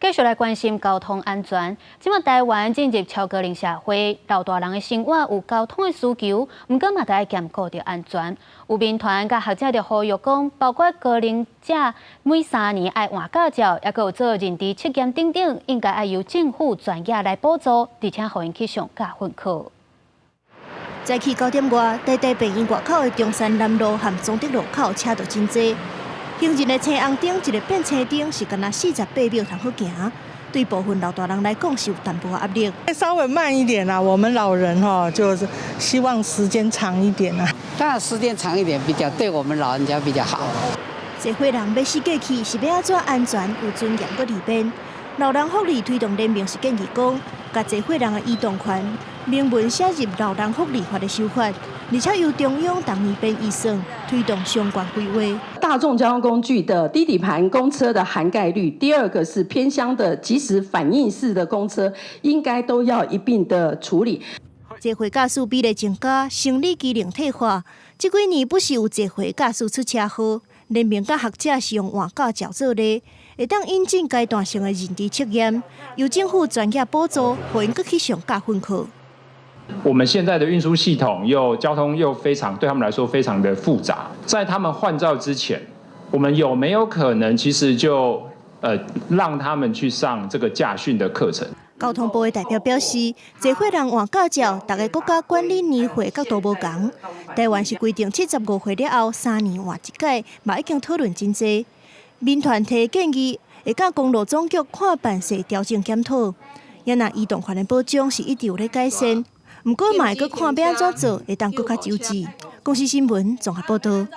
繼續來關心交通安全。這馬台灣進入超高齡社會，老大人的生活有交通的需求，毋過嘛著愛兼顧著安全。有民團佮學者就呼籲講，包括高齡者每3年愛換駕照，抑閣有做認知測驗等等，應該愛由政府專業來補助，而且予𪜶去上駕訓課。早起9點外，台大病院外口的中山南路和中德路口車就真濟。行人的青紅燈一个變青燈是干焦48秒通好行，對部分老大人來講是有淡薄壓力。稍微慢一點啦，我們老人哈，就是希望時間長一點啦。當然時間長一點比較對我們老人家比較好。濟歲人欲死過去是欲按怎安全有尊嚴閣利便？老人福利推動聯盟是建議講，共濟歲人的移動權明文寫入老人福利法的修法，而且由中央逐年編預算推動相關規劃。大眾交通工具的低底盤公車的涵蓋率，第二個是偏鄉的即時反應式的公車，應該都要一併的處理。濟歲駕駛比例增加，生理機能退化，這幾年不時有濟歲駕駛出車禍。聯盟佮學者是用換駕照做例，會當引進階段性的認知測驗，由政府專業補助，予𪜶閣去上駕訓課。我們現在的運輸系統又交通又非常對他們來說非常的複雜，在他們換照之前，我們有沒有可能其實就讓他們去上這個駕訓的課程？交通部的代表表示，濟歲人換駕照，逐个國家管理年歲角度無仝。台灣是規定75歲了後3年換一擺，嘛已經討論真濟。民團提建議，會佮公路總局看辦勢調整檢討。也若移動權的保障是一直有咧改善，毋過嘛會閣看欲按怎做，會當閣較周至。公視新聞綜合報導。